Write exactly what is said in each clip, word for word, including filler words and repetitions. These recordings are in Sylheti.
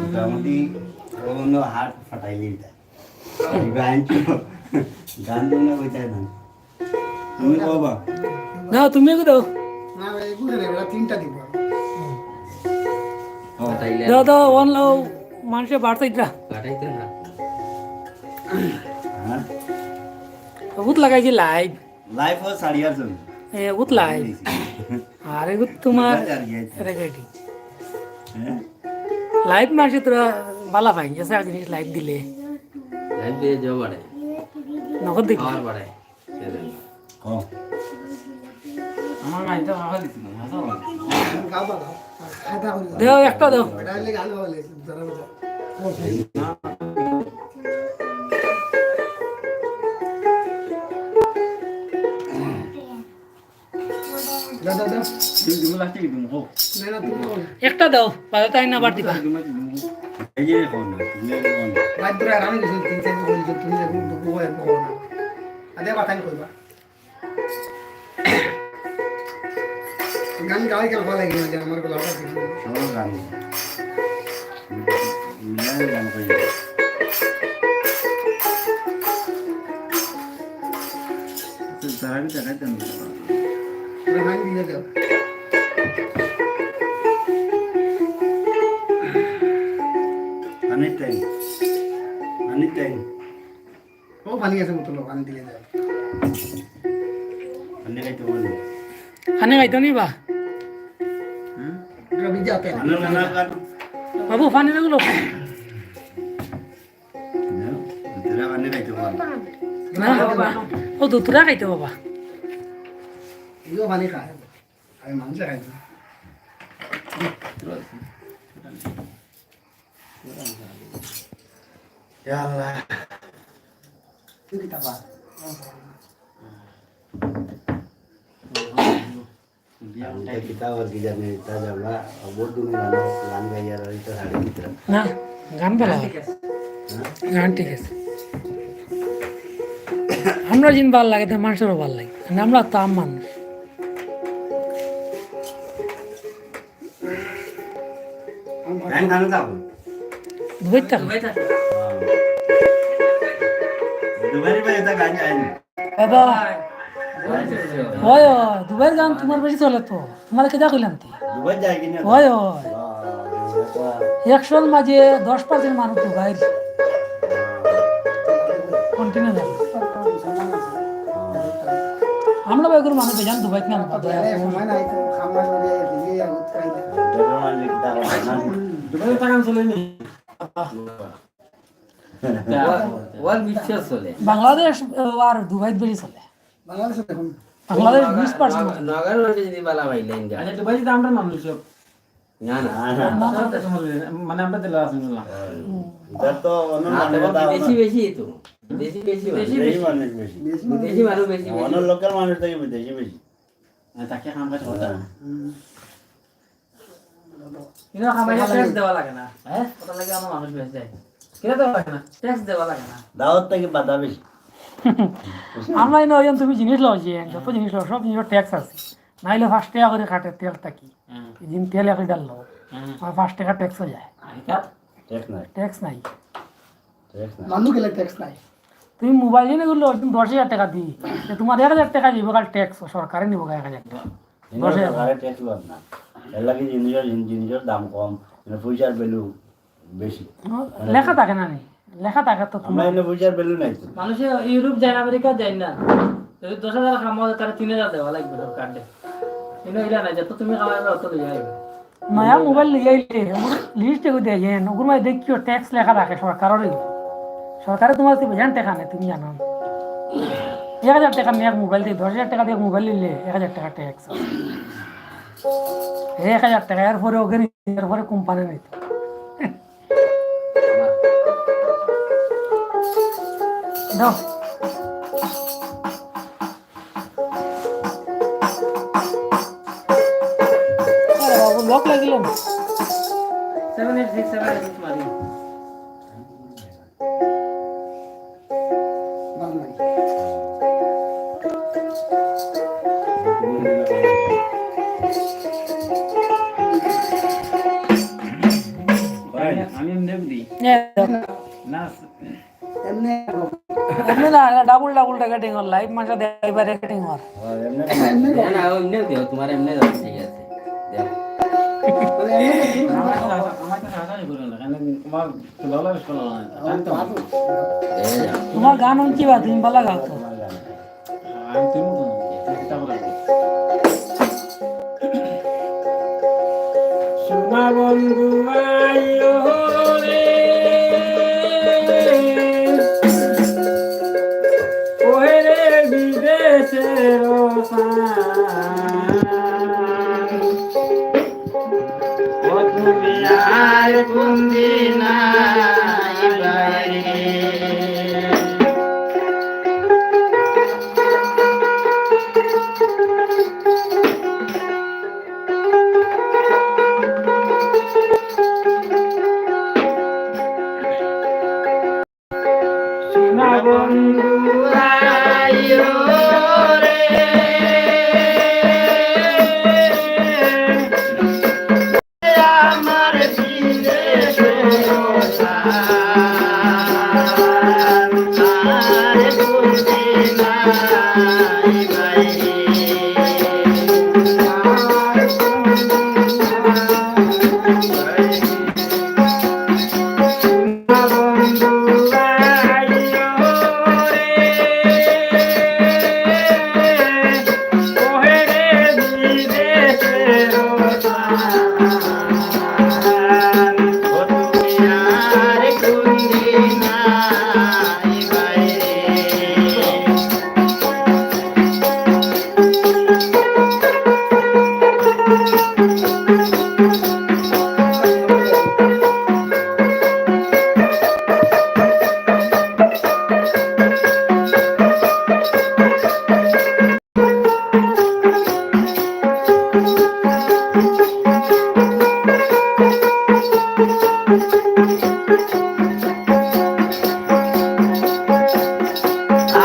মোটামুটি কোনো হাত ফাটাইলি এটা। গান তো, গান তো না বলতে না। তুমি কবা? না, তুমি কি দাও? না, ভাই, বুঝে নেবে, ওরা তিনটা দিব। ও। দাও, দাও, ওয়ান লাও, মানুষে বাড়তে ইতরা। কাটাইতে না। হ্যাঁ? বহুত লাগাইছি লাইভ। লাইভ ও সারিয়ার জন্য। এ, বহুত লাইভ। আরে, বহুত তোমার রেকর্ডিং। হ্যাঁ? লাইভ মাসে তোরা বালা পাই, গেছে আর জিনিস লাইভ দিলে। লাইভ দিয়ে যাও বাড়ে। নগদ দেখি। খাওয়ার বাড়ে। ও। আমার মাইন্ডটা ভালো দিছিল, মজা হলো। দেও, একটা দেও। এটা হলে গান ভালো লাগে, যারা বুঝে। দাও, দাও, দাও। তুমি, তুমি লাস্টে কি তুমি? হো। না, না, তুমি করো। একটা দাও, বাজাতে আইন আবার দিবা। তুমি, তুমি, তুমি। এই যে, হো না, তুমি এই যে, হো না। বাদ ধরে আর আমি কিছু তিন চার বলি যে তুমি এখন দুপুর করে করো না। আদে বাতান করবা। গান গাওয়াই কেন ভালো লাগে না, যে আমার গলা অটা ঠিক নেই। সব গান। মিলান গান কই। তো তারা কি জায়গায় জানো? ওরা গান দিয়ে দাও। আনির টাইম। আনির টাইম। ও পানি আছে বোতল, পানি দিলে যায়। পানি খাইতে বলবো। পানি খাইতো নি বা? হুম? বাবু, পানি লাগলো। না, তোরা পানি খাইতো পারো। না, না। ও, দুধ তোরা খাইতো বাবা। এগুলো পানি খায়। আমি মাংস খাই না। ইয়া আল্লাহ। তুই কি তাবা? আমি তো কিতা আর কি জানি, তা জানলা, বহুত দিন গান, গান গাই আর এটা ছাড়ি দিতে। না, গান ভালা। হ্যাঁ? গান ঠিক আছে। আমরা যিন ভালা লাগে, তে মানুষেরও ভালা লাগে। মানে আমরা তো আম মানুষ। গান গানো যাবো। দুবাই থাকো। দুবাই থাকো। দুবাই ভাই এটা গান গাইনি। বাবা। হয়, হয়, দুবাইর গান তোমার বেশি চলে তো। তোমার কিতা কইলাম তে? দুবাই যায় কিনা? হয়, হয়। বাহ, বাহ। একশোর মাঝে দশ percent মানুষ দুবাইর। Continue যায়। আমরা বেগুর মানুষ বেজান দুবাইত না, বাবা। দুবাই টাকা চলে নি। ওয়াল মিক্সচার চলে। বাংলাদেশ, আহ, আর দুবাইত বেশি চলে। বাংলাদেশে দেখুন। বাংলাদেশ বিশ percent। নগার হইলে যদি বালা ভাই লাইন যায়। আচ্ছা, দুবাই তো আমরা মানুষ সব। না, না। না, না। আমরা তো সময় নেই। মানে, আমরা দিলে আসুন না। এটা তো অন্য না, মানুষ তোমার এটা বিদেশি আমরা বেশি তো। বিদেশি বেশি মানুষ। বিদেশি মানুষ বেশি। বিদেশি মানুষ বেশি, বেশি। অন্য লোকাল মানুষ থেকে বিদেশি বেশি। না, তাকে কাম কাজ করতে। হ্যাঁ। হুম। কিন্তু কামাইলে ট্যাক্স দেওয়া লাগে না। হ্যাঁ? ওটা লাগে আমার মানুষ বেশি যায়। কিনা দেওয়া লাগে না? ট্যাক্স দেওয়া লাগে না। দাওয়াত থেকে বাধা বেশি। আমরা এনে ওই তুমি জিনিস লও যে, যত জিনিস লও, সব জিনিসের ট্যাক্স আছে। নাইলে পাঁচ টাকা করে কাটে তেল থাকি। হুম। এই দিন তেল এক লিটার লও, হুম। আর পাঁচ টাকা ট্যাক্সও যায়। আর এটা? ট্যাক্স নাই। ট্যাক্স নাই। ট্যাক্স নাই। মানু গেলে ট্যাক্স নাই। তুমি মোবাইল কিনে করলে ওই দিন দশ হাজার টাকা দি, যে তোমার এক হাজার টাকা দিব, কাল ট্যাক্স সরকারে নিব এক হাজার টাকা। ইনো দশ হাজার। সরকারে ট্যাক্স লয় না। এর লাগি জিনিসের, জিন-, জিনিসের দাম কম, মানে পয়সার ভ্যালু বেশি। ও, লেখা থাকে না নি? লেখা থাকে তো আমরা তোমার। এনে পয়সার ভ্যালু নাই তো। মানুষে ইউরোপ যায় না, আমেরিকা যায় না। যদি দশ হাজার কামাও, তারা তিন হাজার দেওয়া লাগবে সরকার। কিন্তু এটা নাই, যত তুমি কামাইবে, অত লইয়া আইবে। নয়া মোবাইল লইয়া আইলে, লিস্ট এগু দেয়, যে নগুর মাঝে দেখিও ট্যাক্স লেখা থাকে সরকারের। সরকারে তোমার তো বেজান টাকা নেয়, তুমি জানো। এক হাজার টাকা নিয়ে এক মোবাইল দিয়ে, দশ হাজার টাকা দিয়ে এক মোবাইল নিলে এক হাজার টাকা ট্যাক্স। এক হাজার টাকা, এরপরে ওকে নি-, এরপরে কোম্পানি নিত। দাও। আরে বাবু, লক লাগিল না। Seven eight six seven eight six মারি। আমি, আমি এমনি এমনি। হ্যাঁ। না, এমনি না, এটা double double recording or, live মাঝে দেয়, এবার রেকর্ডিং অর। না, না, এমনি দেও, তোমার এমনি দেও, ঠিক আছে। দেও। আমার তো হাসা-, আমার তো হাসাহাসি করো না, কারণ তোমার তো ভালো লাগে, শোনা হয় না, জানতো না। এই যা। তোমার গান হুনছি বা, তুমি ভালা গাও তো। আমি তুমি বলবো, তুমি কিতা বলবো? সোনা বন্ধু আইও রে, ওহে রে বিদেশের শান। ও তুমি আর কোন দিন আইবায় রে?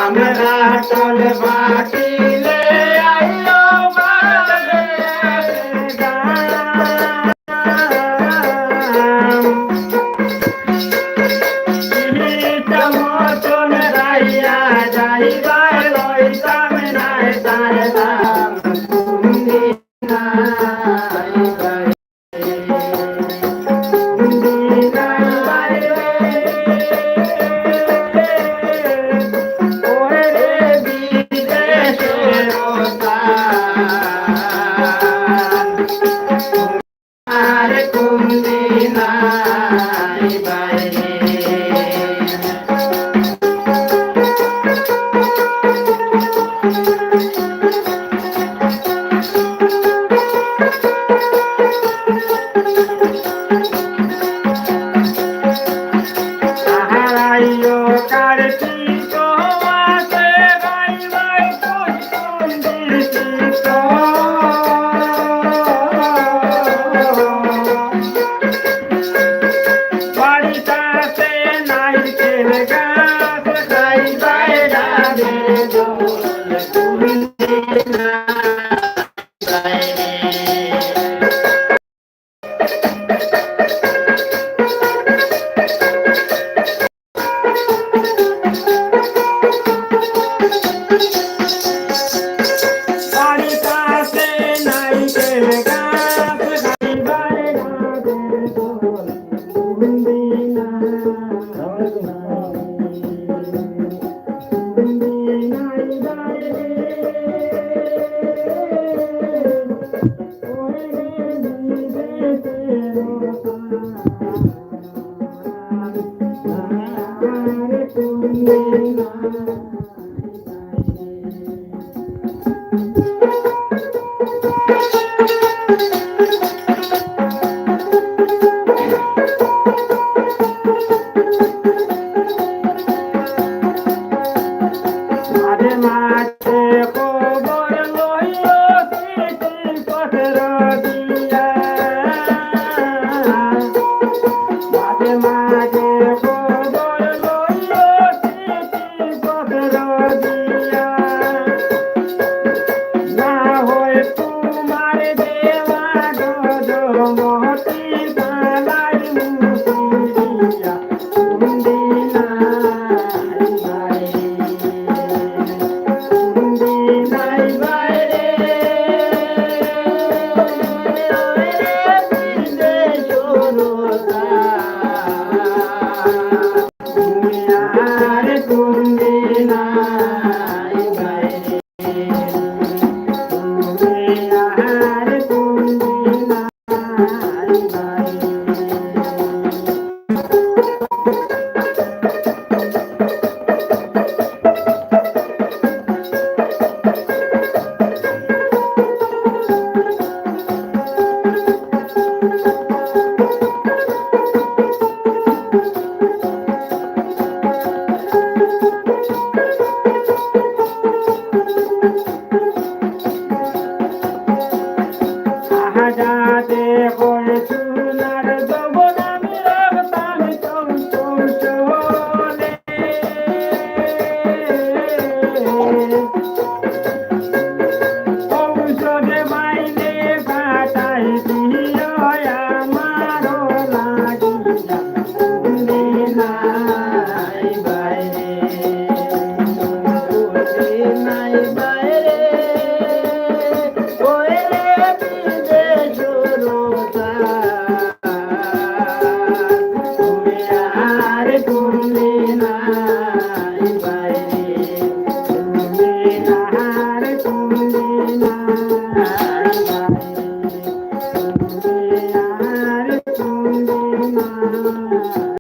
আমরা চলে বাটিলে আইলো বাজারে গান। গীত মতন গাইয়া যাইবার লইতাম নায় তার দাম।